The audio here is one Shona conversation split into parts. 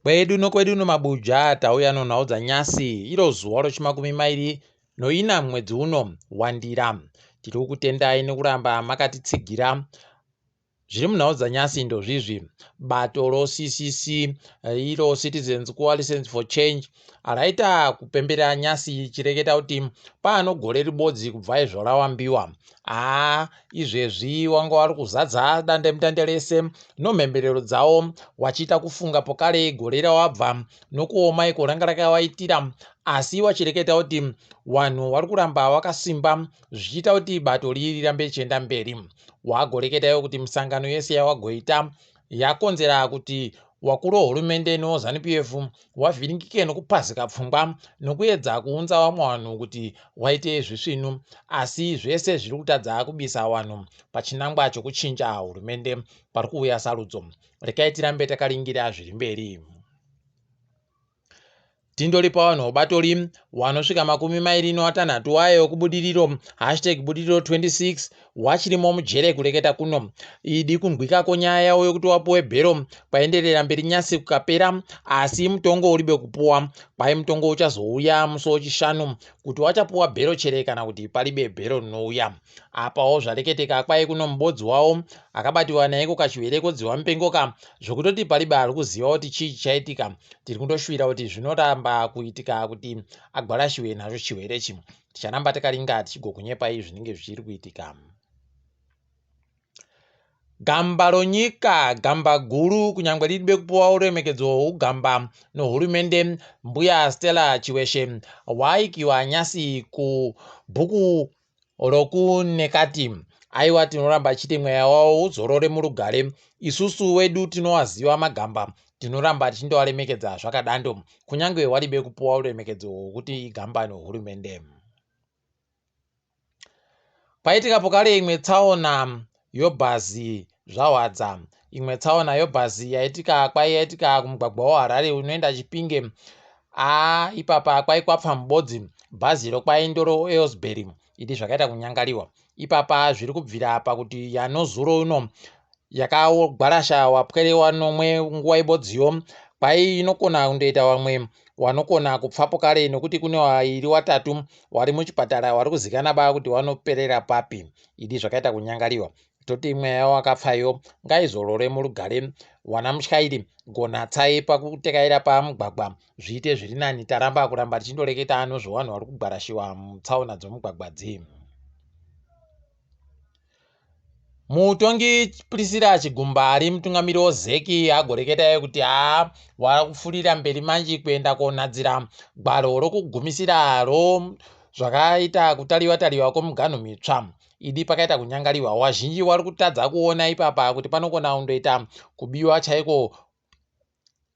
Kwedu nokwedu nomabuja tauya nonhau dzanyasi iro zuva rochimakumi mairi noina mwedzi uno waNdira. Tiri kukutendai nekuramba makatitsigira. Zviri munhau dzanyasi ndozvizvi. Bato roCCC iro Citizens Coalition for Change raita kupembera nyasi ichireketa kuti paano gore ribodzi kubva izvo rawambiwa. Haa izvezvi wanga wari kuzadza dandemutande rese nomhemberero dzawo wachiita kufunga pokare gore rawabva nokuoma iko ranga rakawaitira asi wachireketa kuti wanhu wari kuramba wakasimba zvichiita kuti bato riri rirambe richienda mberi. Wagoreketawo kuti misangano yese yawagoita yakonzera kuti wakuru wehurumende neweZanu PF wavhiringike nokupazika pfungwa nokuedza kuunza vamwe vanhu kuti waite zvisvinu asi zvese zviri kutadza kubisa vanhu pachinangwa chokuchinja hurumende pari kuuya sarudzo. Rekai tirambe takaringira zviri mberi. Tindori pavanhu vobatori wanosvika 26 wayo wekuBudiriro hashtag Budiriro 26 wachirimo mujere kureketa kuno. Idi kunzwikako nyaya yavo yokuti wapuwe bhero kwaenderera mberi nyasi kukapera asi mutongo uribe kupuwa. Kwai mutongo uchazouya musi wechishanu kuti wachapuwa bhero chere kana kuti paribe bhero rinouya. Apawo zvareketeka kwai kuno mubodzi wawo akabatiwa naiko kachihwere kodziwa mupengo ka zvokutoti paribe ari kuziva kuti chii chichaitika. Tiri kundoshuwira kuti zvinoramba kuitika kuti agwarashiwe nacho chihwere chi. Ticharamba takaringa tichigokunyepai zvinenge zvichiri kuitika. Gamba ronyika, gamba guru kunyangwe riribe kupuwa uremekedzo hwougamba nohurumende, Mbuya Stella Chiweshe, waikiwa nyasi kubhuku rokuNekati. Aiwa tinoramba tichiti mweya wavo uzorore murugare. Isusu wedu tinowaziva magamba tinoramba tichindowaremekedza zvakadando kunyange waribe kupuwa uremekedzo hwokuti igamba nohurumende. Paitika pokare imwe tsaona yobhazi zvahwadza. Imwe tsaona yobhazi yaitika kwai yaitika kumugwagwa weHarare unoenda Chipinge. Aa ipapa kwai kwapfa mubodzi bhazi rokwai ndoro Aylesbury idi zvakaita kunyangariwa. Ipapa zviri kubvira pakuti yanozuro uno yakagwarasha wapwere wanomwe nguva ibodziyo kwai inokona kundoita wamwe wanokona kupfapo kare nokuti kune wairi watatu wari muchipatara wari kuzikana ba kuti wanoperera papi idi zvakaita kunyangariwa toti mweya wakapfayo ngaizorore murugare wana mutyairi gonatsai pakutekaira pamugwagwa zviite zviri nani taramba kuramba tichindoreketa nozvewanhu wari kugwarashiwa mutsaona dzomugwagwa dzi Mutongi Priscilla Chigumba ari mutungamiri woZEC agoreketa kuti haa wakufurira mberi manji kuenda konhadzira gwaro rokugumisira ro zvakaita kutariwa tariwa kwomuganhu mitsva idi pakaita kunyangariwa wazhinji wari kutadza kuona ipapa kuti panokona kundoita kubiwa chaiko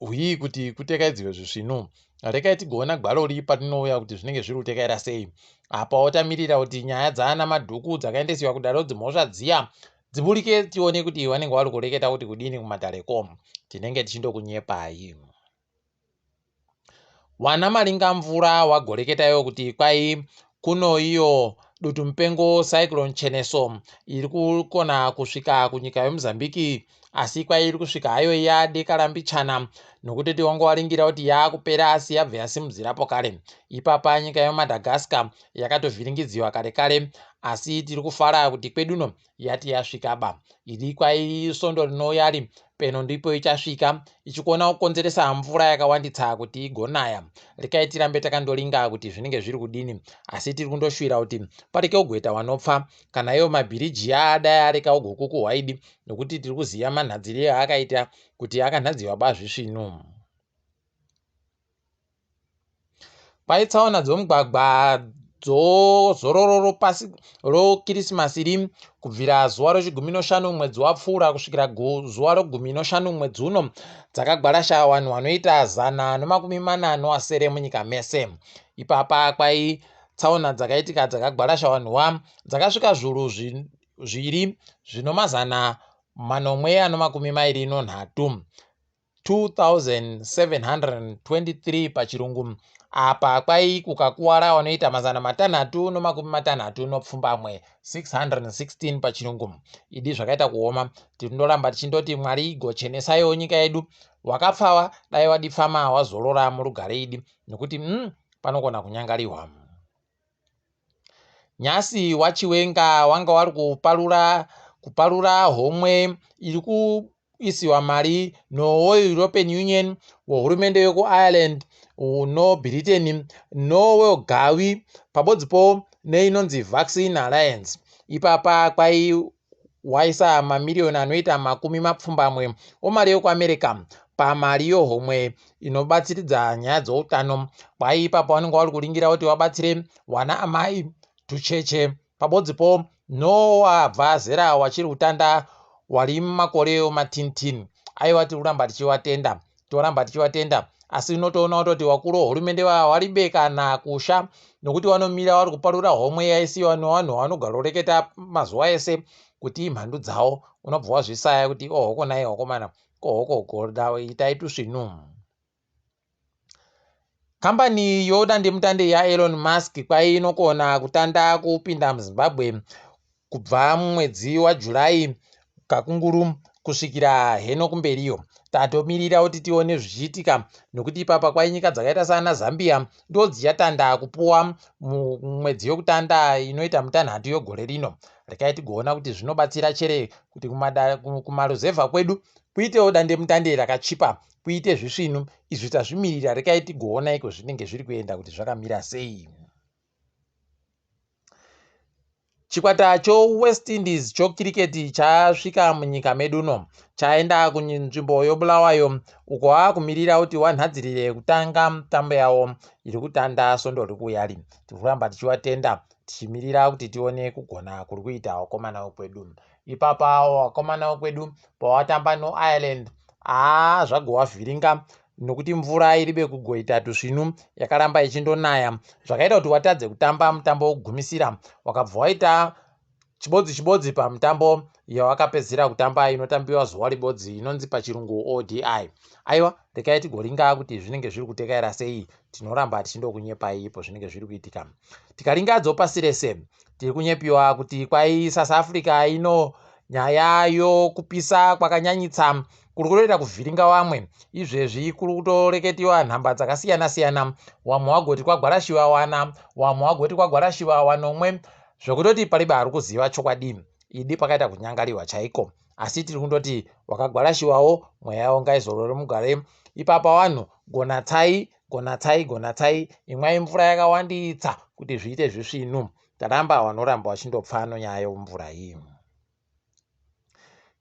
hwii kuti kutekaidziwe zvisvinu rekai tigoona gwaro rii patinouya kuti zvinenge zviri kutekaira sei apa wotamirira kuti nyaya dzaana madhuku dzakaendesiwa kudaro dzimhosva dziya dziburike tione kuti vanenge vari kureketa kuti kudini kumatare ko tinenge tichindokunyepai. Wana Maringamvura wagoreketayo kuti kwai kuno iyo dutumupengo Cyclone Cheneso iri kukona kusvika kunyika yeMozambique asi kwai iri kusvika hayo yadekara mbichana nokutoti wanga waringira kuti yaakupera asi yabva yasimudzirapo kare. Ipapa nyika yeMadagascar yakatovhiringidziwa kare kare asi tiri kufara kuti kweduno yati yasvika ba iri kwai svondo rinouyari peno ndipo ichasvika ichikona kukonzeresa mvura yakawanditsa kuti igonaya. Rekai tirambe takandoringa kuti zvinenge zviri kudini asi tiri kundoshuwira kuti pareke kugoita wanopfa kana iwo mabhiriji adai areka kugokukuhwa idi nokuti tiri kuziva manhadzire aakaita kuti akanhadziwa ba zvisvinu. Kwai tsaona dzomugwagwa dzozororo ropasi rokirisimasi ri kubvira zuva rochigumi noshanu mwedzi wapfuura kusvikira zuva rogumi noshanu mwedzi uno dzakagwarasha vanhu vanoita 147 munyika mese. Ipapa kwai tsaona dzakaitika dzakagwarasha vanhu wa dzakasvika zvuru zviri zvino 723 pachirungu. Apa kwai kukakuwara wanoita 667, 616 pachirungu. Idi zvakaita kuoma. Tinondoramba tichindoti Mwari igochenesaiwo nyika yedu. Wakapfawa dai wadipfama wazorora murugare idi nekuti panogona kunyangariwa. Nyasi waChiwenga wanga wari kuparura kuparura homwe iri kuisiwa mari noweEuropean Union, wehurumende yekuIreland, noBritain, noweGavi pabodzipo neinonzi Vaccine Alliance. Ipapa kwai waisa mamiriyoni anoita 80 omari yekuAmerica pamari yohomwe inobatsiridza nyaya dzoutano. Kwai ipapa vanenge vari kuringira kuti wabatsire wana amai, tucheche pabodzipo nowabva zera wachiri kutanda wari mumakore omatintin. Aiwa, tiri kuramba tichivatenda, toramba tichivatenda, asi unotoona kutoti wakuru wehurumende waribe kana kusha nokuti vanomira vari kuparura homwe yaisiwa nevanhu vanogaroreketa mazuva ese kuti imhandu dzavo. Unobva wazvisaya kuti ohoko nai wakomana kohoko goda itai tusvinu. Kambani yodandemutande yaElon Musk kwai inokona kutanda kupinda muZimbabwe kubva mumwedzi waJuly kakunguru kusvikira heno kumberiyo. Tatomirira kuti tione zvichiitika nokuti ipapa kwai nyika dzakaita saana Zambia ndo dzichatanda kupuwa mumwedzi yokutanda inoita mutanhatu yegore rino. Rekai tigoona kuti zvinobatsira chere kuti kumaruzevha kwedu kuitewo dandemutande rakachipa, kuite zvisvinu. Izvi tazvimirira, rekai tigoona iko zvinenge zviri kuenda kuti zvakamira sei. Chikwata choWest Indies chokiriketi chasvika munyika medu uno, chaenda kunzvimbo yoBulawayo uko vakumirira kuti wanhadzirire kutanga mitambo yavo iri kutanda svondo riri kuuya ri. Tiri kuramba tichivatenda tichimirira kuti tione kugona kuri kuita vakomana vekwedu. Ipapa vakomana vekwedu pawatamba noIreland, haa, zvagowavhiringa nokuti mvura iribe kugoita tusvinu yakaramba ichindonaya zvakaita kuti watadze kutamba mutambo wekugumisira, wakabva waita chibodzi chibodzi pamutambo yawakapedzisira kutamba inotambiwa zuva ribodzi inonzi pachirungu ODI. Aiwa, rekai tigoringa kuti zvinenge zviri kutekaira sei. Tinoramba tichindokunyepai ipo zvinenge zviri kuitika. Tikaringadzo pasi rese, tiri kunyepiwa kuti kwai South Africa ino nyaya yokupisa kwakanyanyitsa kuri kutoita kuvhiringa vamwe. Izvezvi kuri kutoreketiwa nhamba dzakasiyana siyana, wamwe wagoti kwagwarashiwa wana, wamwe wagoti kwagwarashiwa wanomwe, zvekutoti paribe ari kuziva chokwadi. Idi pakaita kunyangariwa chaiko, asi tiri kundoti wakagwarashiwawo mweya yavo ngaizorore mugare. Ipapa vanhu gonatsai, gonatsai, gonatsai, imwai mvura yakawanditsa kuti zviite zvisvinu. Taramba vanoramba vachindopfa nonyaya yomvura iyi.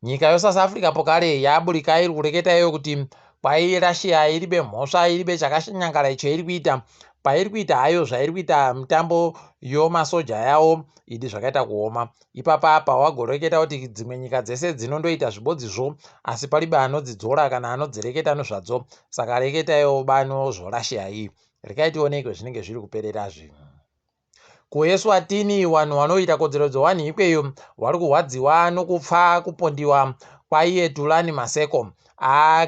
Nyika yoSouth Africa pokare yaburika iri kureketa iyo kuti kwai Russia iribe mhosva, iribe chakanyangara icho iri kuita pairi kuita hayo zvairi kuita mitambo yomasoja yavo. Idi zvakaita kuoma. Ipapa apa wagoreketa kuti dzimwe nyika dzese dzinondoita zvibodzizvo, asi paribe anodzidzora kana anodzireketa nezvadzo. Saka reketaiwo bano zvoRussia iyi, rekai tionekwe zvinenge zviri kuperera zvinhu. KuEswatini vanhu vanoita kodzero dzevanhu ikweyo vari kurwadziwa nokupfa kupondiwa kwaiye Tulani Maseko.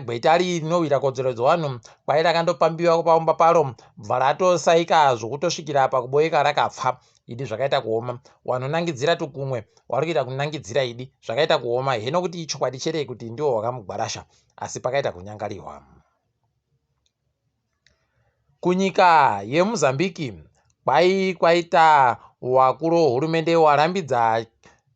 Gweta riri rinoita kodzero dzevanhu kwai rakandopambiwa paumba paro bva ratosaika zvokutosvikira pakuboeka rakapfa. Idi zvakaita kuoma. Wanonangidzira tukumwe wari kuita kunangidzira. Idi zvakaita kuoma heno kuti ichokwadi chere kuti ndiwo wakamugwarasha, asi pakaita kunyangarirwa. Kunyika yeMozambique kwai kwaita wakuru wehurumende warambidza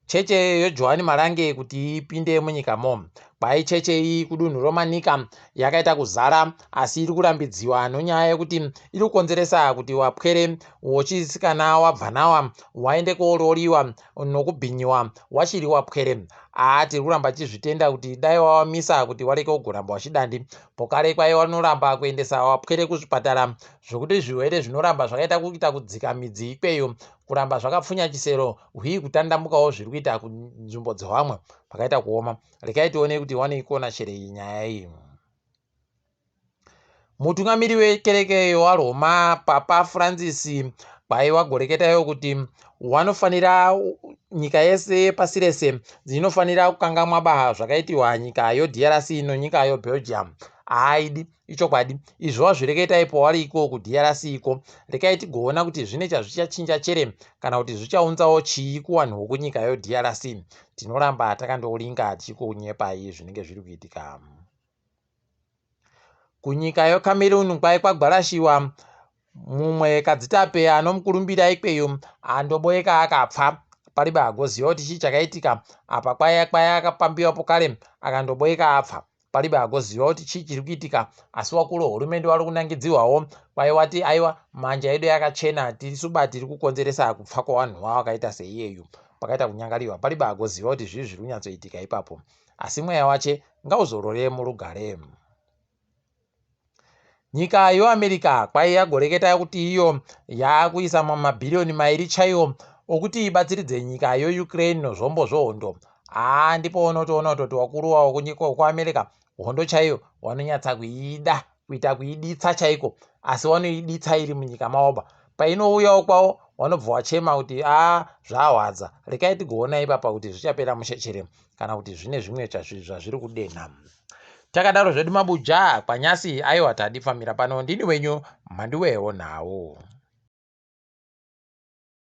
cheche yeJohani Marange kuti ipinde munyikamo. Kwai cheche iyi kudunhu roManika yakaita kuzara, asi iri kurambidziwa nonyaya yekuti iri kukonzeresa kuti wapwere wochisikana wabva nawa waende koororiwa nokubhinyiwa wachiri wapwere. Aa, tiri kuramba tichizvitenda kuti dai wawamisa kuti wareke kugoramba wachidandi. Pokare kwai wanoramba kuendesa wapwere kuzvipatara zvokuti zvirwere zvinoramba zvakaita kuita kudzika midzi ikweyo, kuramba zvakapfunya chisero hwii kutandamukawo zviri kuita kunzvimbo dzevamwe. Pakaita kuoma. Rekai tione kuti wanoikona chere iyi nyaya iyi. Mutungamiri wekereke yewaRoma Papa Francis kwai wagoreketayo kuti wanofanira nyika yese pasi rese dzinofanira kukangamwa ba zvakaitiwa nyika yoDRC nonyika yoBelgium. Haaidi ichokwadi izvo wazvireketa ipo wari iko kuDRC iko. Rekai tigoona kuti zvine chazvichachinja chere kana kuti zvichaunzawo chii kuwanhu wokunyika yoDRC. Tinoramba takandoringa tichikunyepai zvinenge zviri kuitika. Kunyika yoCameroon kwai kwagwarashiwa mumwe kadzitape anomukurumbira ikweyo andoboeka akapfa paribe agoziva kuti chii chakaitika apa kwai kwai akapambiwa pokare akandoboeka apfa paribe agoziva kuti chii chiri kuitika asi wakuru wehurumende wari kunangidzirwawo kwai wati aiwa manja edu yakachena tirisuba tiri kukonzeresa kupfa kwavanhu vawakaita seiyeyu pakaita kunyangariwa paribe agoziva kuti zvii zviri kunyatsoitika ipapo asi mweya wache ngauzorore murugare. Nyika yoAmerica kwai yagoreketa kuti iyo yakuisa mabhiriyoni mairi chaiwo okuti ibatsiridze nyika yoUkraine nozvombo zvohondo. Haa ndipo unotoona kutoti wakuru wavo kunyika kuAmerica hondo chaiyo wanonyatsa kuida kuita kuiditsa chaiko asi wanoiditsa iri munyika mavoba painouyawo kwavo wanobva wachema kuti a zvahwadza rekai tigoona ipapa kuti zvichapera mushe kana kuti zvine zvimwe zvazviri kudenha. Takadaro zvedu mabuja kwanyasi aiwa tadipfamira pano ndini wenyu mhanduwewo nhau.